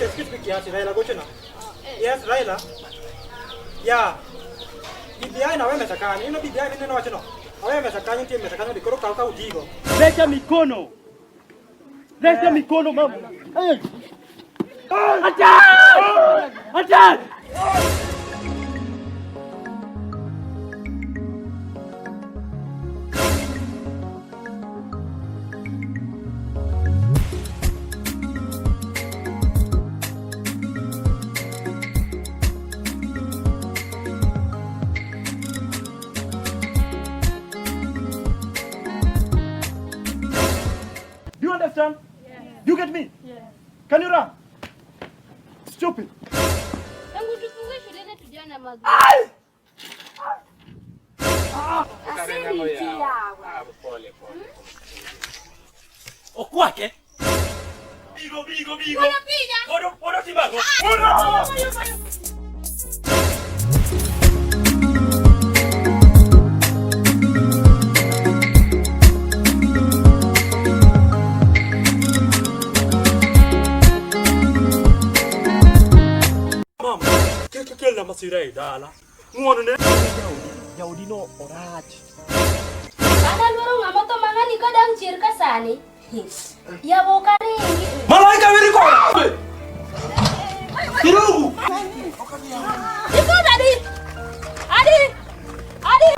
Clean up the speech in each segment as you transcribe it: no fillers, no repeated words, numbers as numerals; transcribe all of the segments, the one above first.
Excuse me kiasi, Raila gochona. Yes, Raila. Yeah. BBI na wewe mesa kanyo. Ino BBI mineno wacho no. Awe mesa kanyo nitie mesa kanyo koro kaw kaw tigo. Leta mikono. Leta mikono mama. Hey. Attack! Attack! Do you understand? Yeah. You get me? Yeah. Can you run? Stupid. Tangu tufungue shuleni tujaona magari. Okwake. Bigo bigo bigo. Odo odo tibago. Mama, kik kelna masira e dala. Ng'uono ne. Jaodi no orach. Ana luoro ng'ama tho mang'ani ka dang' chier ka sani. Yawo ok aringi. Malaika wiri kora. Kirugu. Ifunda adi. Adi. Adi.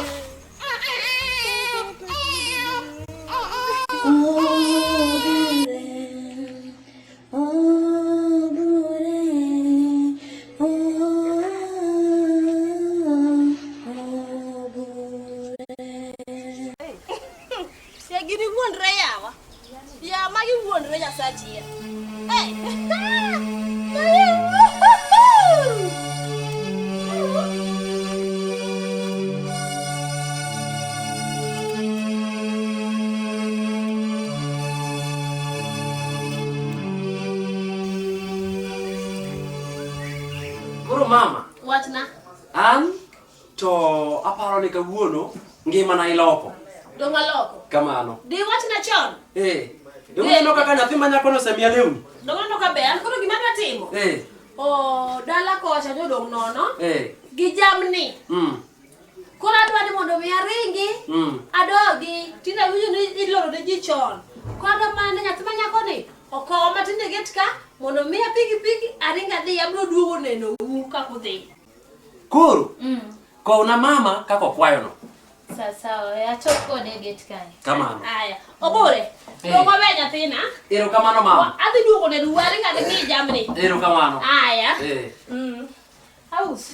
Ya gini wuondre yawa. Ya magi wuondre Nyasachi ya. Hey. Koro mama, Wachna. an to aparo ni kawuono ngimana iloko. Dong' aloko. Kamano. Di wachna chon. Eh. Donge ineno kaka nyathi ma nyakono osemiya lewni? Dong' aneno ka ber. An koro gima adwa timo. Eh. Oh, dala kocha nyodong' nono. Eh. Gi jamni. Koro adwa ni mondo mi aringi. Adogi. Tinde awinjo ni iloro ne ji chon. Koro adwa mana ni nyathi ma nyakoni okowa matinde get ka mondo miya pikipiki aring adhi abiro duogo neno u kaka udhi. Koro kowna mama kaka okwayono. Sawa sawa, we achop kode e gate kae. Kamano. Aya. Obure. Eh. Dong' wawe nyathina. Erokamano mama. Adhi duogo neno u aring adhi ng'i jamni. Erokamano. Aya. Eh. Aus.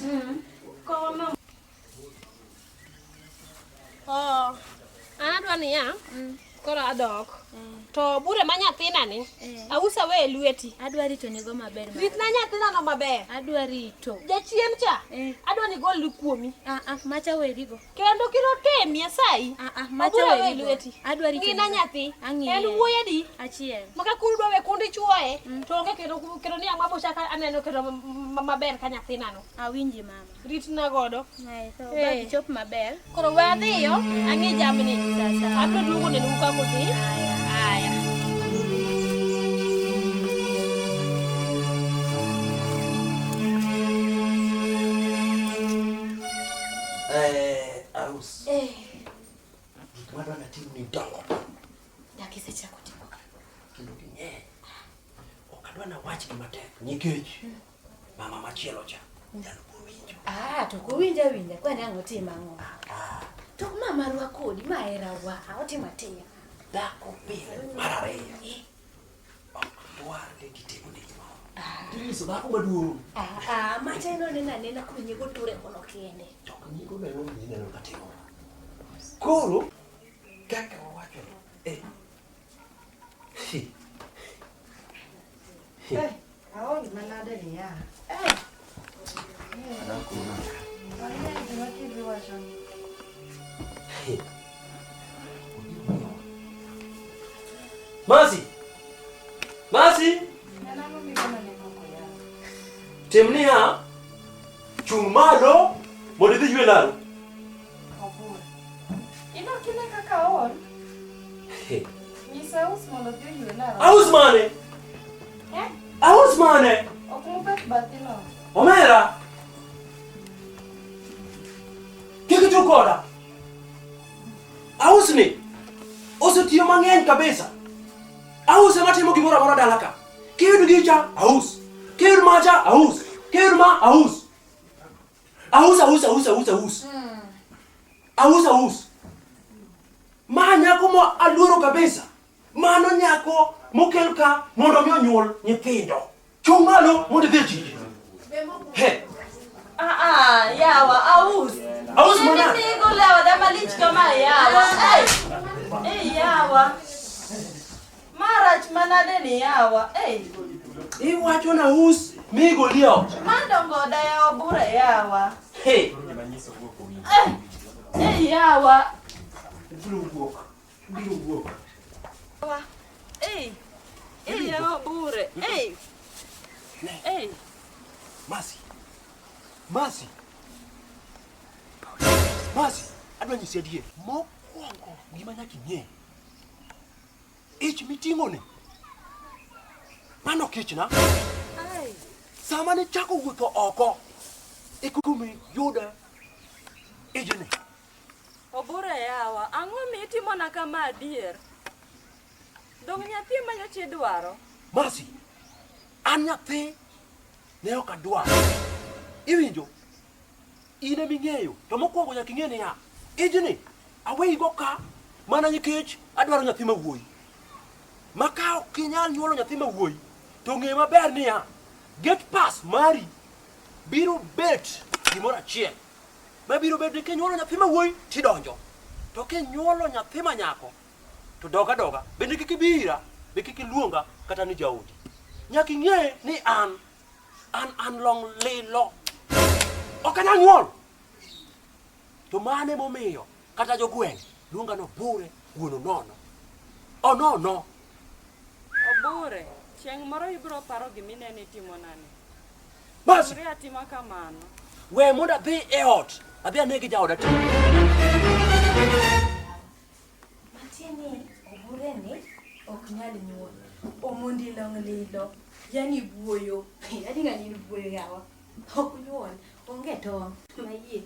Kowa mama. Oh, an adwa niya, koro adok. To bure ma nyathina ni, ausa we e lweti. Adwa rito nego maber. mama. Ritna nyathina no maber. Adwa rito. Jachien cha, Eh. adwa ni gol kuomi. Ah ah, macha werigo. Kendo kiro temi asayi. Ah ah, macha Obure we e werigo. lweti. Adwa rito. Ng'ina nego. nyathi. Ang'iye. En wuoyi adi? Achiel. Maka kuru dwa we kundi chuoye, to onge kendo kendo ni ang' mabochaka aneno kendo maber ka nyathina no. Awinji mama. Ritna godo. Aye, sawa. Eh. Bag chop maber. Koro we adhiyo, ang'i jamni. Sawa sawa. Abiro duogo nenou kaka udhi. Aya. Eh, arus. Gik madwa natim ni dongo Dak isechako timo. kendo ging'eny. Ok adwa nawach gi matek nikech mama machielo cha nyalo bowinjo. Ah, to kowinjo awinja kwani ang' otim ang'o? To ma marwa kodi, ma herawa, otimo atima. Dhako pile mar ariyo. Ok dwar ni gitimo ne gimoro. Tiriso dhako maduong'. Ah, ah, macha en oneno anena konyiego ture kono kende. To ok nyiego no emomiyo ineno katimo. Koro kaka wawacho no, eh. Hi. Hi. Aol manade niya. Wang'eyo gima Kibi wacho ni. Hi. Masi. Masi. En ang'o migono ne koko yawa? Tim niya, chung' malo Mondo idhi ywe laro. Obure. Inok ine kaka ool? Hey. Nyisa aus mondo odhi oywe laro. Aus mane? Eh? Aus mane? Ok mobet bathi no. Omera! Kik itug koda. Ausni osetiyo mang'eny kabisa. Aus ema timo gimoro amora dala ka. Kiyudo gicha, aus. Kiyudo macha, aus. Kiyudo ma, aus. Aus, aus, aus, aus, aus. Aus, aus. Ma nyako mo aluoro kabisa. Mano nyako mokel ka mondo mi onyuol nyithindo. Chung' malo mondo idhi e tich. He. Ah ah, yawa, aus. Aus mana. Nigo lewa da malich kama yawa. Ei. Ei yawa. Marach manade ni yawa. Ei. Iwacho na us migoli ot. Mandongo da yawa bure yawa. He. Eh. Ei yawa. Biro wuok. Biro wuok. Ei. Ei yawa bure. Ei. Ei. Masi. Masi. Masi, adwa nyisi adier. Mokwongo gima nyaka ing'e. Ich miting'o ni. Mano ok ichna. Ai. Sama nichako wuotho oko, e kuma iyudo ijni. Obure yawa, ang'o mitimona kama adier? Dong nyathi ma nyocha idwaro? Masi, an nyathi ne ok adwar. Iwinjo? In ema ing'eyo. To mokwongo nyaka ing'e niya, ijni aweyigo ka mana nikech adwaro nyathi ma wuoyi. Ma ka ok inyal nyuolo nyathi ma wuoyi, to ng'e maber niya, gate pass mari biro bet gimoro achiel. Ma biro bet ni kinyuolo nyathi ma wuoyi tidonjo. To kinyuolo nyathi ma nyako, to dog adoga. Bende kik ibi ira, be kik iluonga kata ni jaodi. Nyaka ing'e ni an, an long lilo. Ok anyal nyuol. To mano emomiyo kata jogweng' luonga ni Obure wuon Onono. Onono. Obure, chieng' moro ibiro paro gima ineno itimonani. Bas. Tamri atima kamano. We mondo adhi e ot, adhi ane gi jaoda ti. Matieni Obure ni ok nyal nyuol. Omondi long lilo. Yani buoyo. Yani ng'ani en buoyo yawa. Ok nyuol. Onge tong'. Mayie.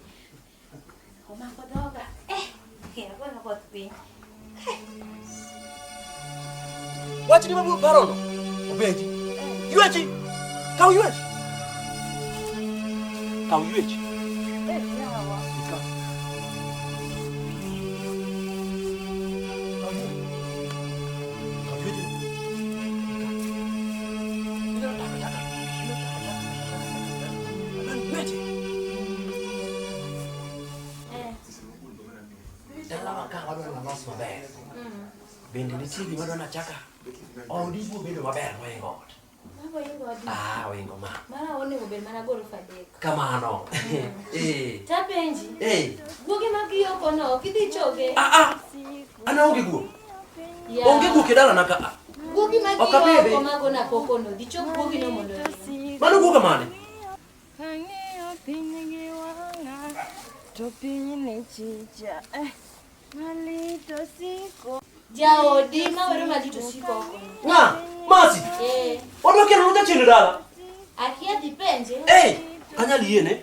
Omako dhoga. Eh, agono koth piny. Wachni mabiro parono. Obedi. Ywechi. Kaw ywech. Kaw ywech. Eh, yawa. Ikaw. Kaw ywech. Kaw ywech. Ikaw. Ineno takataka. Ineno takataka. Mano yweche. Dalawa ka wadwaro walos maber. Bende nitie gima adwa nachaka. Odi biro bedo maber mohingo ot. Mago ingo adi. Ah, ohingo ma. Mara onego bed mana gorofa adek. Kamano. Eh. Tapenji. Eh. Guogi mag yoko no, ok idhi choge. Ah ah. An aonge guok. Ya. Onge guok e dalana ka a. Guogi mag Ok abedhi. yoko mago na koko no, dhi chok guogi no mondo ring. Mano guoga mane? Kang'iyo piny gi wang'a, to piny ni chicha. Eh, malit osiko. Jaodi ma wero malit osiko oko no. Ng'a? Masi. Eh, Wadwa kelo jachien e dala. akia dhi penje. Eh, kanyal yiene.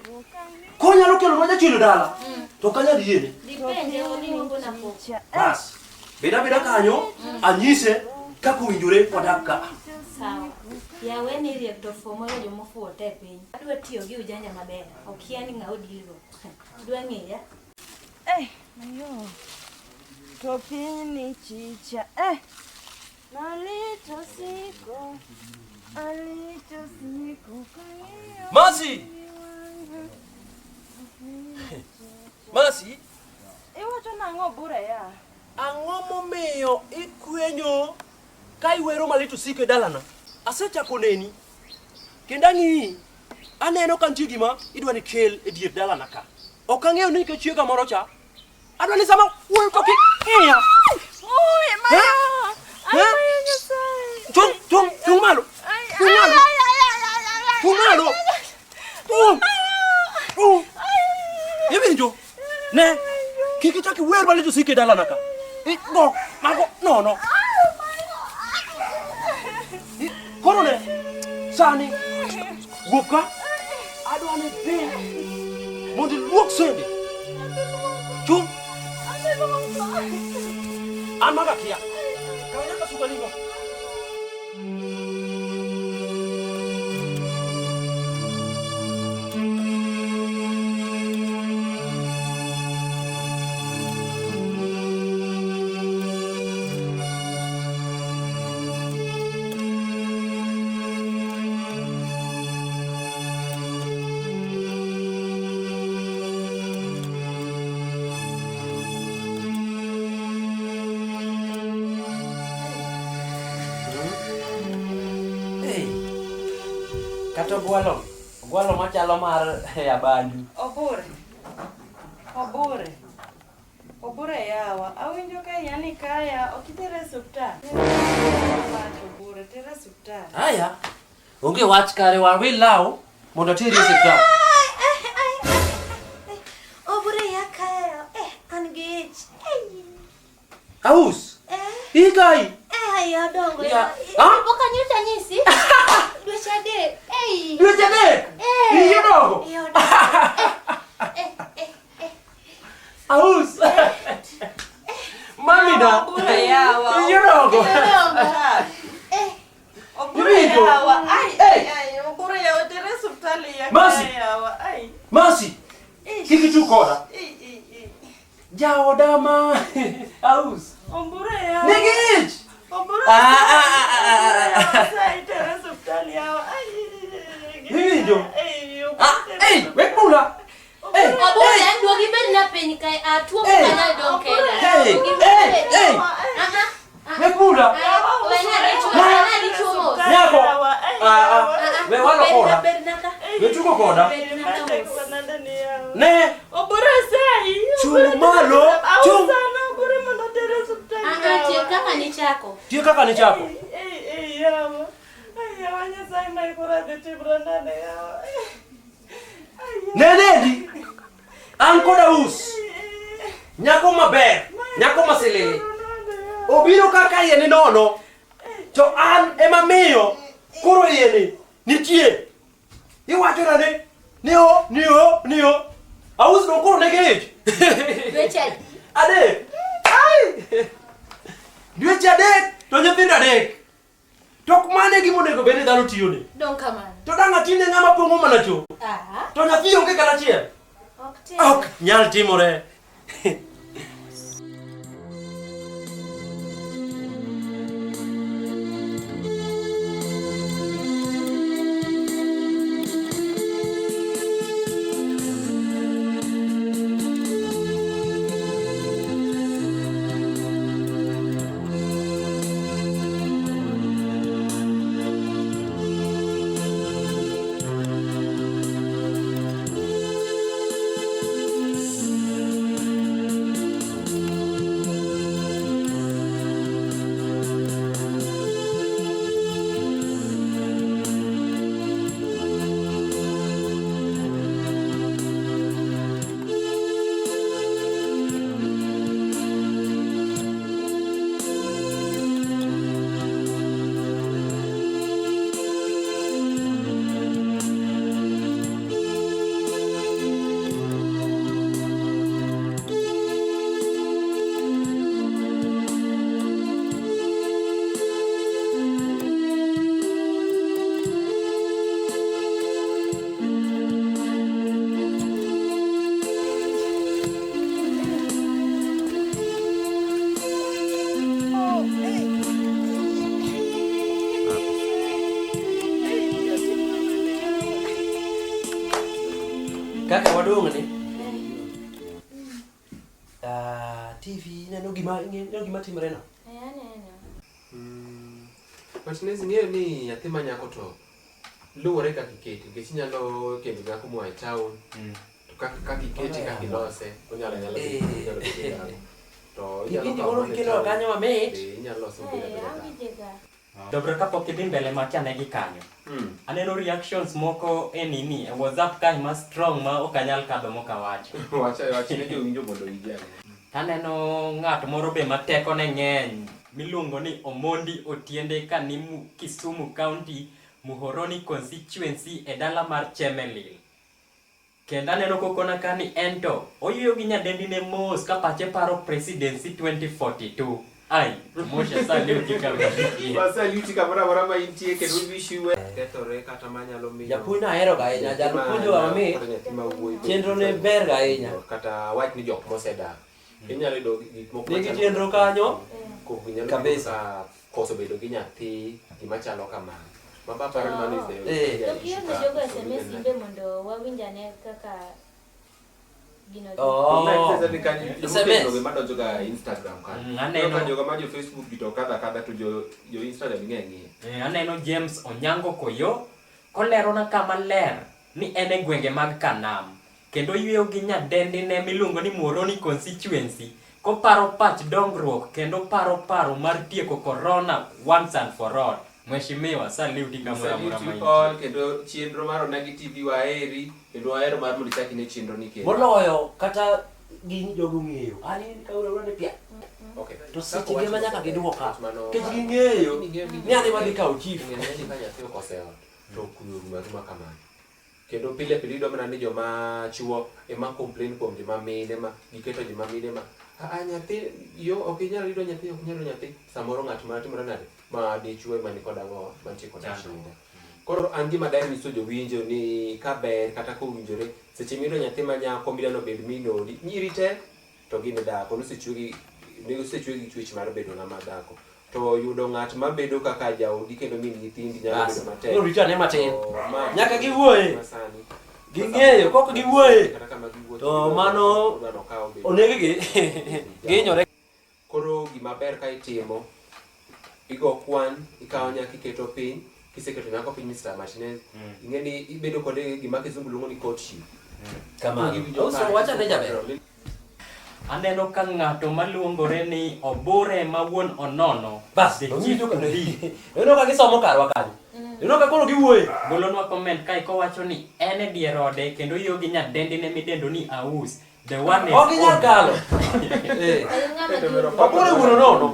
Konyalo kelonwa jachien e dala. To ok anyal yiene. Dhi penje odi mago na koko. Bas. Bed abeda kanyo, anyise kaka owinjore wadak ka. Sawa. Yawe ni riek to fuo molo jomofuwo te piny. Adwa tiyo gi ujanja maber. Okia ni ng'a odilgo. Dwa ng'eya. Eh, mayo. To piny ni chicha. Eh, malit osiko. Malit osiko. Kang'iyo Masi! piny gi wang'a. Masi, Iwacho nang'o Obure ya? ang'o momiyo ikwenyo ka iwero malit osiko e dalana? Asechako neni. Kendo ang'iyi, aneno ka nitie gima idwa ni kel e dier dalana ka. Ok ang'eyo ni nikech chiega moro cha. Adwa ni sama wuoyo to kik ng'iya. Ui, mayo. Ay, Eh? mayo Nyasaye. Chung, chung, chung malo. Ay, Chung ay, malo. ay, ay, ay, ay, ay, ay. Chung malo. Chung. Chung. Ne, kik ichak iwer malich osiki e dalana ka. Igo, mago, nono. Koro ne, sani, wuok ka, adwa ni idhi mondo iluok sende. Chung'. An mago akia. Kaw nyaka suka nigo. Hey, kata ogwalo, ogwalo machalo mar abandu. Obure. Obure. Obure yawa. Awinjo ka iya ni kaya, ok itere e osiptal. Wach Obure, tere e osiptal. Aya, onge wach kare wawil law mondo ateri e osiptal. Obure ya kayo. Eh, an gi ich. Ei. Aus. Ikai. Eh, ai odongo. Ya. Ah? Pok anyocha nyisi. Dweche adek. Ei. Dweche adek? Eh. Iyi odongo? Iyi odongo. Aus. Mami na. Obure yawa. Iyi odongo. Obure Iwinjo? yawa. Ai, ai, ai, Obure yawa, tere e osiptal iya Mercy. kaya yawa. Ai. Mercy, kik ichuk koda. Ei, ei, ei. Jaoda ma Aus. Obure yawa. Nigi ich. Obure. Ah, ah, ah, ah, ah. Osai tere e osiptal yawa. Ai. Iwinjo? Ei, Ah, ei, wek bula. Ei, Obure, duog ibedna piny kae, atuo Hey. ok anyal dong' kenda. Hey, Duog ibed hey, piny. hey. Ah, ah. Wek bula. We ng'ama dichuo mos. Nyako. Ah, ah. We walo koda. Bedna ka. We tugo koda. Bedna ka mos. Ne. Obure sai. Chung' malo. Chung'. Sana Obure mondo otere e osiptal. Ah, ah, tiek kaka nichako. Tiek kaka nichako. Ei, ei, yawa. Ai, yawa, Nyasaye ma ikora dhi timra nade yawa. Nenendi. An kod Aus. Nyako maber. Nyako masilili. Obiro kaka iye ni nono. To an ema miyo koro iye ni nitie. Iwachona ni ni o ni o ni o. Aus no koro nigi ich. Dweche adi? Adek. Ai! Dweche adek to nyithindo adek. To ok mano e gima onego bed ni dhano tiyone. Dong kamano. To dang' atine ng'ama pong'o mana cho. Ah. To nyathi onge kata achiel. Ok tim. Ok nyal timore. Kaka wadong' ni. Ah, TV ineno gima ineno gima timore no. Eh, aneno. But Nezi ing'eyo ni nyathi ma nyako to luwore kaka ikete nikech inyalo kendo nyako moa e town to kaka ikete kaka ilose onyalo anyala Eh. onyalo bedo dhako. To inyalo Kipindi kawo moro mana e kikelo town, kanyo mamit. eh, inyalo lose Eh, obedo abeda dhako. awinjega. Dobro kapok idhi mbele makia ne gi kanyo. Aneno reactions moko e nini e WhatsApp kae ma strong ma ok anyal kadho mokawacho. Wacha wach ne jowinjo mondo owinj ane. Taneno ng'at moro be ma tekone ng'eny miluongo ni Omondi Otiende ka ni Kisumu County, Muhoroni constituency e dala mar Chemelil. Kendo aneno kokona ka ni ento oyueyo gi nyadendine mos ka pache paro presidency 2042. Ai, Mosha saluti kabisa. Wasaluti kamoro amora ma intie kendo we wish you well. Kethore kata manyalo miyo. Japuonj no ahero ga ahinya, nyathi jal ma puonjo ga mamit. kata nyathi ma wuoyi bedo Chenro ne ber ga ahinya. Kata wach ni jok mosedak. Inyalo yudo gik moko Nigi machalo chenro kanyo. koko nyalo Kabisa. bedo ka koso bedo gi nyathi gima chalo kamano. Ma ba paro ni mano is the Eh. To kiyo ne jogo SMS imbe mondo wawinj ane kaka gino dhi. Oh. SMS. Jogo madonjo ga Instagram kanyo. Aneno. Ka jogo ma jo Facebook gi to kadha kadha to jo jo Instagram ing'e ng'iye. Aneno James Onyango Koyo kolerona kama ler ni en e gwenge mag Kanam kendo oyueyo gi nyadendine miluongo ni Muhoroni constituency koparo pach dongruok kendo paro paro mar tieko corona once and for all. Mheshimiwa, saluti kamoro amora Salute ma you intie. all kendo chenro mar Onagi TV waheri kendo wahero mar mondo ichak ine chenro ni kendo. Moloyo kata gin jogo ng'eyo. An in ka ura ni pia. Okay. To seche ge ma nyaka giduoka. Mano- Nikech ging'eyo ni an ema dhi kawo chief. Ing'eyo ni ka nyathi okose ot to kuyo orumo aruma kamano. Kendo pile pile iyudo mana ni joma chuo ema complain kuom joma mine ma giketo joma mine ma a nyathi yo ok inyal yudo nyathi ok inyal yudo nyathi samoro ng'at ma timore nade ma dichuo ema nikod ang'o mantie kod shida. Koro an gima daher nyiso jowinjo ni ka ber kata kowinjore seche miyudo nyathi ma nyako midwa nobed min odi nyiri te to gin dhako nosechwegi ne osechwegi chwech mar bedo ng'ama dhako to yudo ng'at ma bedo kaka jaodi kendo min nyithindi nyalo Bas. bedo matek. Koro rito ane matin. To ma- Nyaka giwuoye. masani. Ging'eyo kok giwuoye. Kata kama giwuotho, To gidwaro- mano idwaro okaw bedo- oneg-gi. Gihinyore. Koro gima ber ka itimo, igo kwan, ikawo nyako iketo piny, kiseketo nyako piny Mr. Martinez, ing'e ni ibedo kode gima kizungu luongo ni courtship. Kamano. Giwinjo Auso ka- wacha ne jaber. Aneno ka ng'ato maluongore ni Obure ma wuon Onono. Bas, the ong'iyo chief ka- to be. Ineno ka gisomo karwa kanyo. Ineno ka koro giwuoye. Golonwa comment kae kowacho ni en e dier ode kendo oyueyo gi nyadendine midendo ni Aus. The one and Ok ginyal only. kalo. Eh. Obure wuon Onono.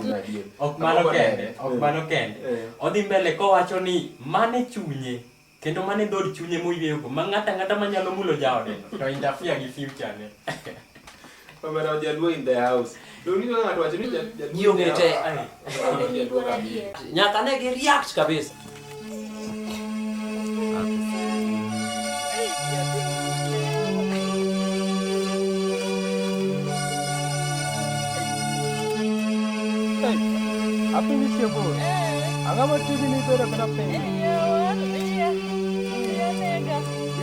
Ok mano kende, ok mano kende. Odhi mbele kowacho ni mane chunye kendo mane dhood chunye moyueyogo ma ng'ato ang'ata manyalo mulo jaode to interfere gi future ne. Omera jaluo in the house. Donge ka ng'ato wacho ni jaluo Ji ong'e te. Jaluo kabisa. Nyaka ne gi react kabisa. Apinji chiemo. Ang'o matimi ni ibedo kata piny?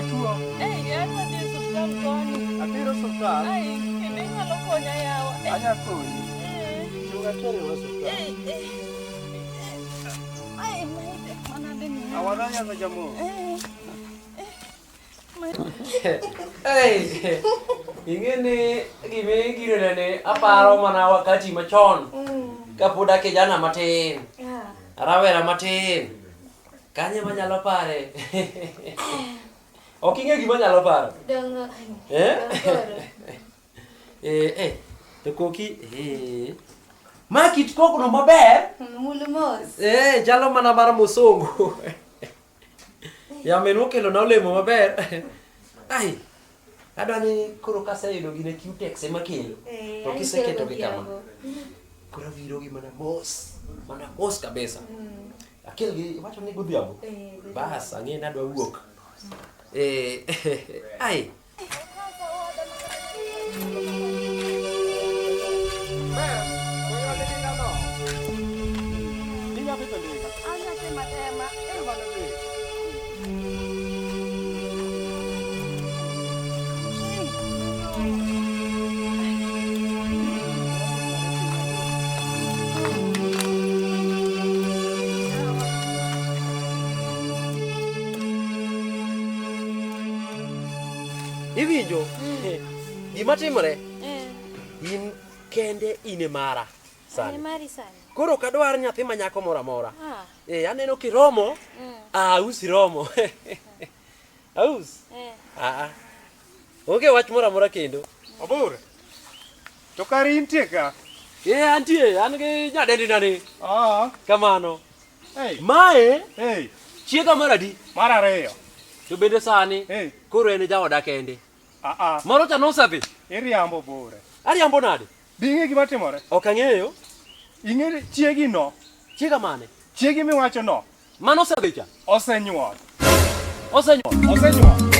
Ituo. Atero osiptal. Anya konyi. Chung ateri e osiptal. Awadha nyathi jamo. Hey, ing'e ni gima girene ni aparo mana wakati machon kapod akijana matin rawera matin kanye manyalo pare ok ing'e gima anyalo paro Dongo. Eh? Koro. Eh, eh, to koki eh. Ma kit kokono maber Mulu mos. Eh, chalo mana mar musungu. Yamin okelona olemo maber. Ai, adwa ni koro kaseyudo gine Cutex ema kelo. Eh, To an kiseketo kelo gi kama. godhiambo. Koro awiro gi mana mos. Mana mos kabisa. Akel gi, iwacho ni godhiambo. Eh, godhiambo. Bas, ang'e ni adwa wuok. Eh, ai. Iwinjo? Gima timore? In kende in e mara. Sani. mari sani. Koro ok adwar nyathi ma nyako moro amora. Ah. Eh, aneno kiromo. Mm. Ah, aus iromo. Aus. Eh. Ah. ah. Onge wach moro amora kendo. Obure. To kare intie ka? Eh, antie, an gi nyadendi nani. Ah. Kamano. Hey. Mae Hey. chiega mar adi? Mar ariyo. To bende sani Hey. koro en jaoda kende. Ah ah. Moro cha nosedhi. Iriambo Obure. Ariambo nade? Bi ing'e gima timore? Ok ang'eyo. Ing'e chiegi no. Chiega mane? Chiegi miwacho no. Mano osedhi cha? Osenyuol. Osenyuol. Osenyuol.